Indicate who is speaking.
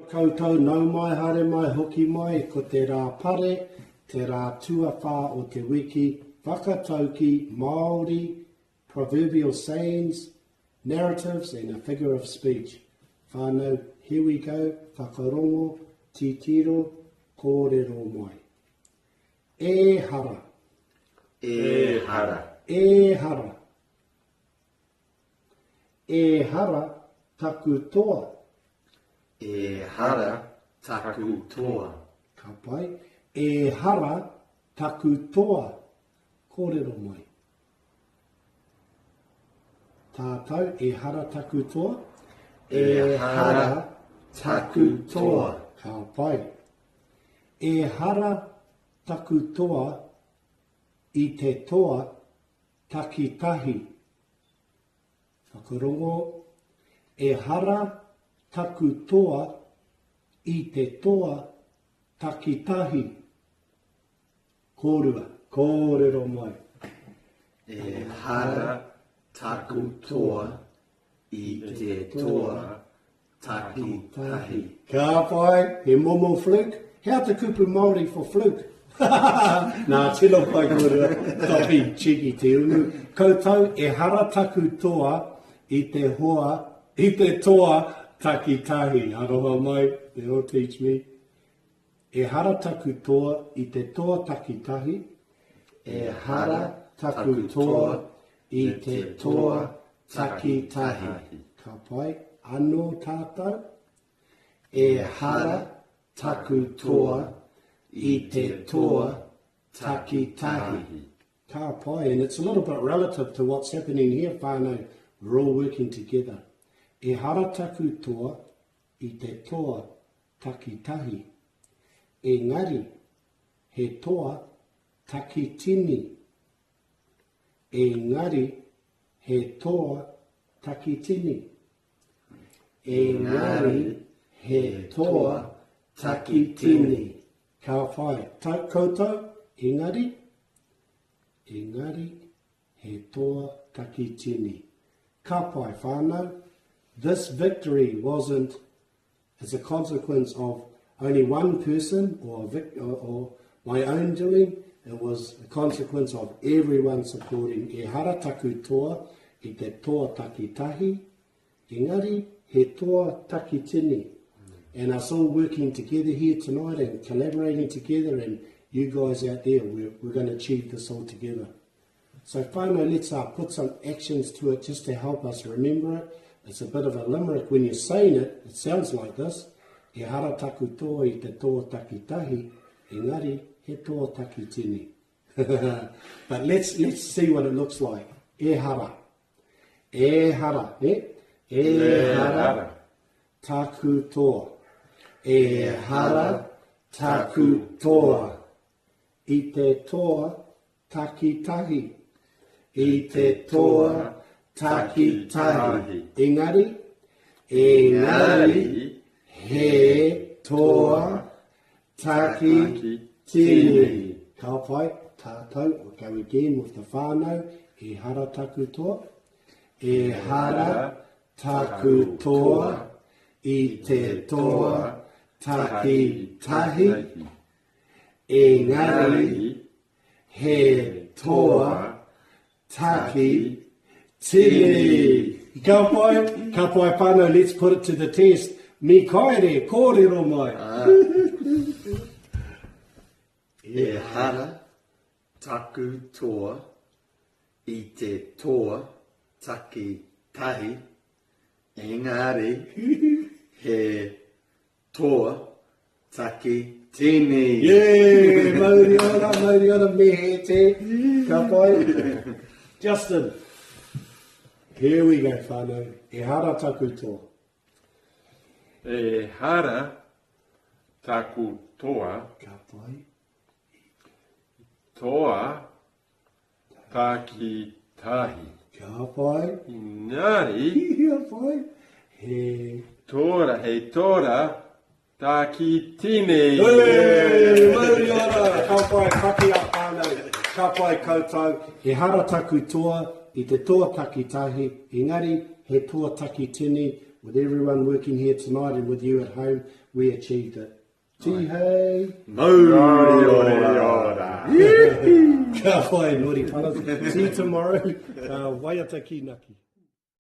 Speaker 1: Koutou, nau mai, haere mai, hoki mai, ko te rā pare, te rā tuawhā o te wiki, whakatauki, Māori, proverbial sayings, narratives and a figure of speech. Whānau, here we go, whakarongo, titiro, kōrero mai. Ehara.
Speaker 2: Ehara.
Speaker 1: Ehara. Ehara taku toa.
Speaker 2: Ehara taku toa.
Speaker 1: Ka pai. Ehara taku toa. Kōrero mai. Tātou, ehara taku toa.
Speaker 2: Ehara taku toa.
Speaker 1: Ka pai. Ehara taku toa i te toa takitahi. Whakarongo, Ehara taku toa i te toa takitahi. Kōrua, kōrero mai.
Speaker 2: Ehara taku toa i te toa takitahi.
Speaker 1: Ka pai, he momo fluke. He aha te kupu Māori for fluke? Nā, tino pai kōrua, topi, cheeky te umu. Koutou, ehara taku toa i te hoa, i te toa takitahi. Aroha mai, they'll teach me. Ehara taku toa i te toa takitahi, Ehara taku toa i te toa takitahi. Ka pai, anō tātou? Ehara taku toa i te toa takitahi. Ka pai, and it's a little bit relative to what's happening here, whānau, we're all working together. Ehara taku toa i te toa takitahi. Engari, he toa takitini. Engari, he toa takitini. Engari, he toa takitini. Ka whai. Ta koutou, engari, engari, he toa takitini. Ka pai, whānau. This victory wasn't as a consequence of only one person or, vic- or, or my own doing, it was a consequence of everyone supporting Ehara taku toa i te toa takitahi, engari he toa takitini. And us all working together here tonight and collaborating together and you guys out there, we're, we're going to achieve this all together. So whānau, let's uh, put some actions to it just to help us remember it. It's a bit of a limerick when you're saying it, it sounds like this. Ehara taku toa i te toa takitahi, engari he toa takitini. But let's, let's see what it looks like. Ehara. Ehara, ne? Ehara taku toa. Ehara taku toa. I te toa takitahi. I te toa takitahi. Engari, engari, he toa takitini. Ka pai, tātou, we'll go again with the whānau, ehara taku toa, ehara taku toa, i te toa takitahi, engari, He toa taki tini. Ka pai, ka pai whānau, let's put it to the test. Mikaere, kōrero mai.
Speaker 2: Ah. Ehara taku toa i te toa taki tahi, engari he Toa, taki, tini.
Speaker 1: Yeah, mauri ora, mauri ora, me he te. Ka pai. Justin. Here we go, whānau. Ehara taku toa.
Speaker 3: Ehara taku toa.
Speaker 1: Ka pai.
Speaker 3: Toa Takitahi.
Speaker 1: Ka pai.
Speaker 3: Engari.
Speaker 1: Ka pai. He.
Speaker 3: Tora, he tora, takitini.
Speaker 1: Hey, mauri ora, ka pai, paki a whānau, ka pai koutou. Ehara taku toa i te toa takitahi, engari he toa takitini. with everyone working here tonight and with you at home, we achieved it. Tihei!
Speaker 2: Mauri ora!
Speaker 1: Ka whai, Nori Paras. See you tomorrow. Ka waiata ki naki.